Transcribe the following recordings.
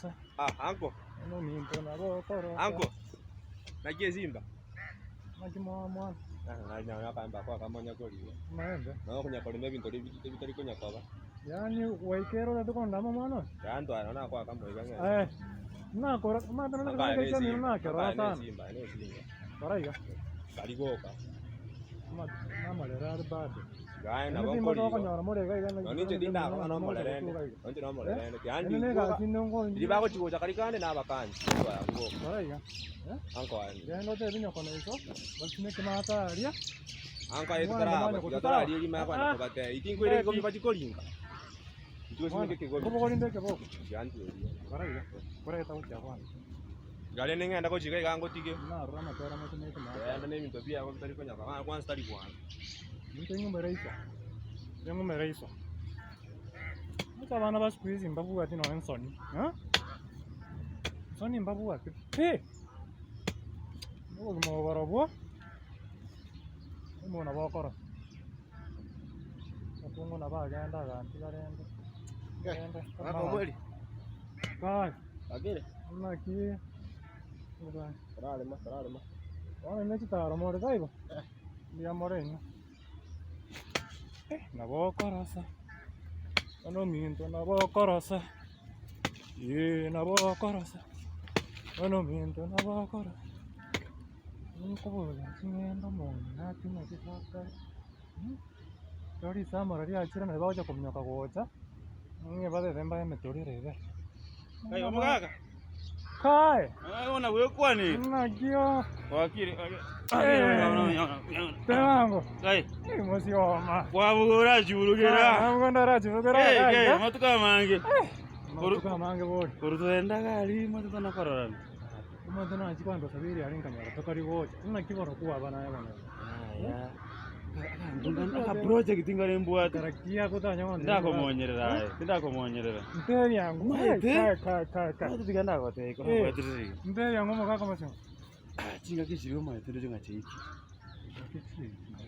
okorosa. Ah, anko. Bono ominto nabo okorosa. Anko. Naki esimba? Naki mwana? Amaembe. Nabo okonya korema ebinto bitari konya koba. Yaani gwaikera orente kondama omwana oyo? Yantwara nabo nakoaka moiga ng'a. Eh, nakora omanyete nonye Anko aye naki nesimba, mino anko nakerora aye sana. nesimba, aye nesimba. Rora iga. Tari goka. Namarere are bado. Iga aye Naende nabo simba nkorigo. tokonyora more iga iga Nonye inche tindakoba nomorerende, nonye inche nomorerende, tiga Naende ndikwoka, negasi inde nko- riria bagochi gocha kari kande nabakanyi, twaya goka. Rora iga. Eh? Anko aye. Genda otebie nyoko na iso, basimeke mato aria. Anko aye Mwana totaraba, mwana tiga gotuta. torarie rimo akwana Ah. kobatebia, tinkwere ekegobi bachi koringa. Intwe gosimeka ekegobi. Nkobogoria ekeboko. Tiga ntwerie. Rora iga. Koreta gochia kwane. Iga rende ng'ende gochika iga ngotige. Narora amatera mosimeke mato. Genda na ebinto biago bitari konya koba, kwanza tari kwanza. Intwe ng'umere iso. Intwe ng'umere iso. Inche abana ba siku hizi mbabwati nonye nsoni, eh? Nsoni mbabwati pi! Obogima obo barobwo, omonto nabo okorosa. Omokungu nabo agenda agantiga rende, rende Omweri. Kai, Akere. naki Tararema, tararema. Bono inwe chitaro more taibo? Mbuya more inwe. Nabo okorosa, bono ominto nabo okorosa, eh nabo okorosa, bono ominto nabo okorosa. Nkoboria ching'endo omong'ina ati naki gwakare, ekero risamora riachire nari bagocha kominyoka gocha, ng'e babebe mbae emetoriro ebe. Kai omogaka. Kai! Aye ona gwekwanire. Naki oo. Gwakire. Eh. Tebango. Kai. Eh, mosioma. Kwabugora achurugera. Nabwo ndarachurugera. Eh, eh, matuko amange. Matuko amange bori. Korwa twenda gari matuko tona kororana. Omonto nachi kwandosa biri aria nkanyora tokari gocha. Naki bono kwaba naye bono. Aya. Aka project ngare mbwate. Karakia gotanya gontebia. Tindakomonyerera aye. Tindakomonyerera. Ntebia ng'o. Maete. Kai kai kai kai. Maete tiga ndagotebia Eh. kobwaterera iga. Ntebia ng'o omogaka omosio. Ah, chingaki chiria omanyete ndoche ng'a chiaikire.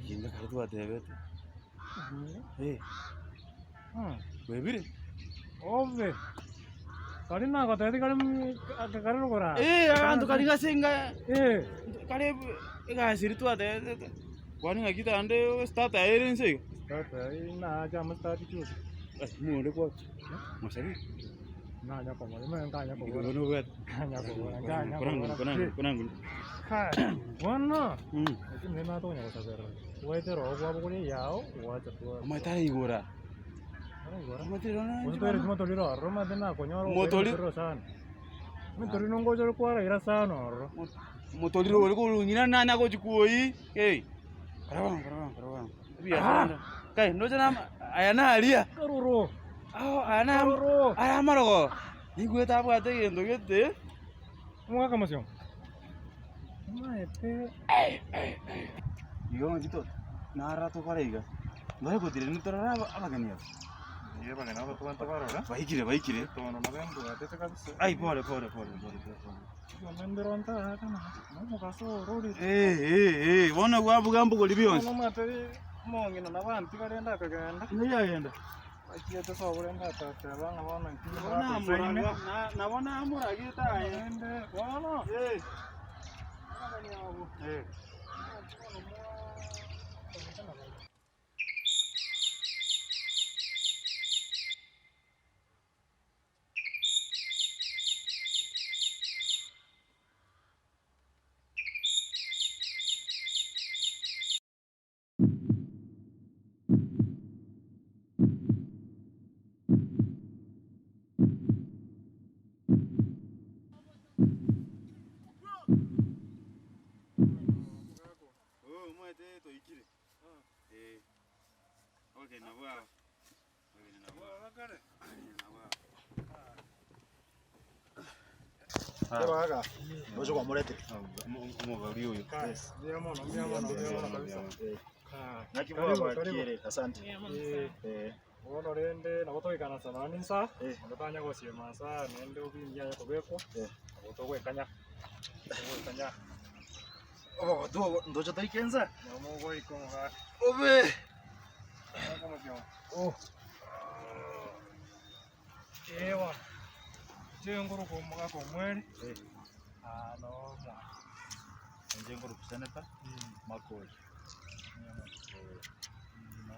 Chinga kare twatebete. Eh, kwebire? Obe. Kari nagotebia kare kare rogoro aa. Eh, abanto kari gase nga Eh. kare egasi eria twatebete. Kwani ng'aki tande start aye ere inse iga? Start aye nacha amo start juzi. Ng'o kwaki? Mosabiri? Nanya kobora, imanye nkanya kobora. Igo nobwate. Nkanya kobora, nkanya Konangu, kobora. konangu, konangu. Kai, bono. Mm. Lakini nere natonya gosaberera. Gwaetera oo kwabogoria eyao, gwacha twara. Omanyete araigora. Araigora. Omanyete rero na- Gose twere chimotoriro ororo omanyete nakonyora Motori- okoira sana. Omotoriro nongocha ore kwaraira sana ororo. Motoriro ore korwa ng'ina nane agochi kwoyi, eh. Kora bwango, kora bwango, kora bwango. Ebiasara ndo. Kai, ndoche na aya naria. Karoro. Ao aya na Karoro. aya amarogo. Nigwete abwate egento gete. Omogaka mosio. Omanyete. Igo ng'aki to narora tokore iga. Ndore gotiria nitorore aba abageni aba. Iga abageni aba tobwate barora. Baikire baikire. Tono nabo embwatete kabisa. Ai pole pole pole pole pole. Eh, eh, eh, bono gwabuga mbogori bionsi. Ng'ai agenda? Nabo namoragete aye. Eh. Eh. Oh, omanyete toikire. Eh. Okay, nabo aba. Okay, nabo aba. Nabo aba. Ebaga, oche kwamoretire. Omobari oyo. Mbuya mono, mbuya mono, mbuya mono kabisa. Naki Karibu, bwaba karibu. kiere, asante. Eh, Eh, bono rende nabo toikanasa nonya ninsa, Eh. onde tanya gosiema nsa naende obingi aye kobekwa, Eh. nabo togoekanya, togoekanya, obogotu obo ndoche toike nsa. nabo mogoika omogaka. Obe. Omogaka omosio. Oh. Eh bono. Inche nkorokwa omogaka omweri, noo omwana. Inche nkorokwa Senator Makori.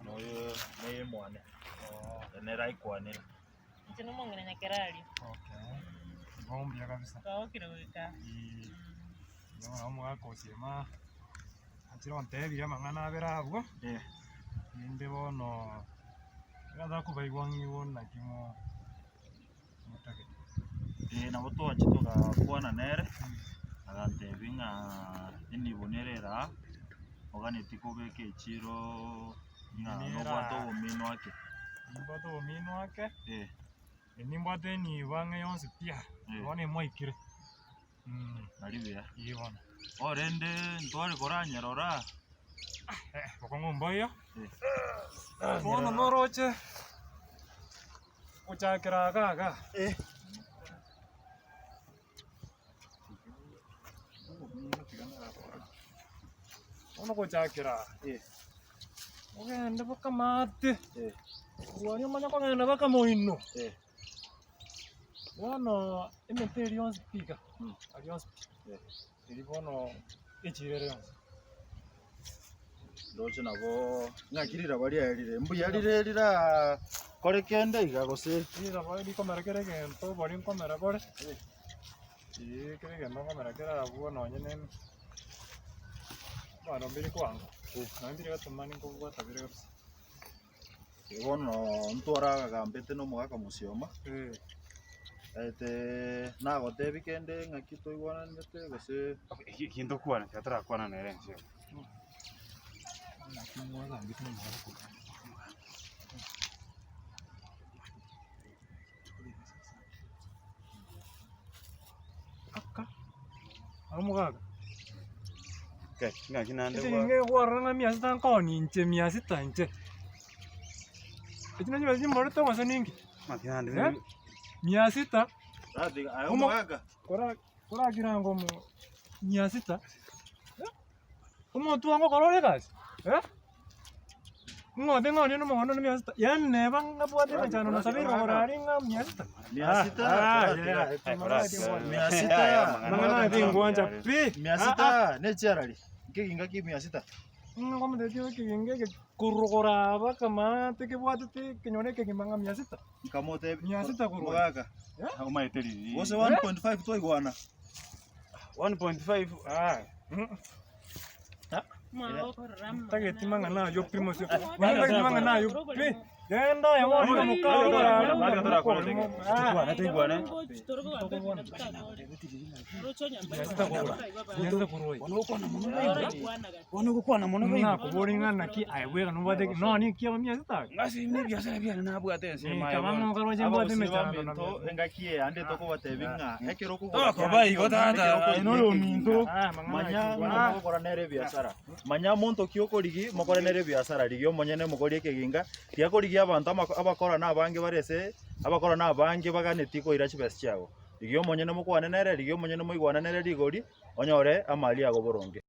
Noyo neye mwane, nere aikwanire. Inche nomong'ina Nyakerario. Okay, igo mbuya kabisa. Twagokire goika. Eeh, bono omogaka osiema anchire ontebirie amang'ana abere abwo, rende bono ekero takobaigwa ng'igo naki mo motagete. Ee nabo twachia togakwana nere, agantebia ng'a enibo nere ere aa, oganetie kobeka echiroo ng'a Nere nobwate aa. obominwa ake. Nimbwate obominwa ake, Eh. nimbwate enibo ang'e yonsi pi, bono emwaikire. Nari buya. Ee bono. Orende ntware koranyerora. Eh, bokong'u mboiyo. Eh. Bono noroche gochakera iga iga. Bono gochakera aa, ogende bokamate, korwa aria omanye kogenda mpaka moino. Bono emete eria yonsi pi iga, aria yonsi pi, eria bono echiro ere yonsi. Ndoche nabo ng'aki riraba riaye rire, mbuya rire riraa kore kende iga gose? Riraba rikomera kera egento obori nkomera bore, eeh kera egento nkomera kere abwo nonye na eme abanto mbiri koanga, nonye mbiri gotomani nkobwata bire kabisa. Bono ntwaragambete na omogaka mosioma, aete nagotebi kende ng'aki toigwananete gose. Eki ntokwana tiga torakwana nere ense eye. Aka, omogaka. Kai, ng'aki naende Inche gwa- ninge kwarora ng'a mia sita nkoonia inche mia sita inche. Echi nachio chibesa chimborete gose ninki? Ng'aki naende Eh? Mia sita, Ratiga aye Omo- omogaka. kora korakira ngo omo mia sita, eh? Omotwe ogokora ore egasi, eh? Ng'ote ng'onie na omogondo na mia sita, yaani neba ng'abwate emechando na sabiri igoro aria ng'a mia sita. Mia sita, Ah, ratiga. yeah, Mang'ana Mia sita. Mang'ana aya tingwancha pi. Mia sita nechiarari, nkeginga ki mia sita. Ng'omotebi ekeginga eke korwa aba kamaate kebwatete ekenyoro ekegima ng'a mia sita. Nkamotebi Mia sita korwa. omogaka, Omaete riria. gose 1.5 twaigwana. 1.5 Ah. Tageti mang'ana ayio pi mosio. Tageti mang'ana ayio pi. Genda aye bono na mokao Tokwane toigwane. Bono ogokwana mono baby. Nakobori ng'a naki aye bweka nobwate ki nonye ekiaba mia sita. Ng'asi ne ebiasara biane nabwate ense ime aye Kaba bono. ng'okaroche mbwate Abagusii emechando na baminto engaki eye ande tokobatebi ng'a ekero okogora Tokoba igo tata, ekero aye noyo ominto. Manya ng'a mogokora nere ebiasara. Manya monto ki okorigi mokore nere ebiasara, rigia omonyene omokori ekeginga, tiga korigia abanto amako abakora na abange bare ase abakora na abange baganetie koira chibesa chiago. Rigia omonyene mokwane nere, rigia omonyene moigwane nere rigori, onyore amari ago boronge.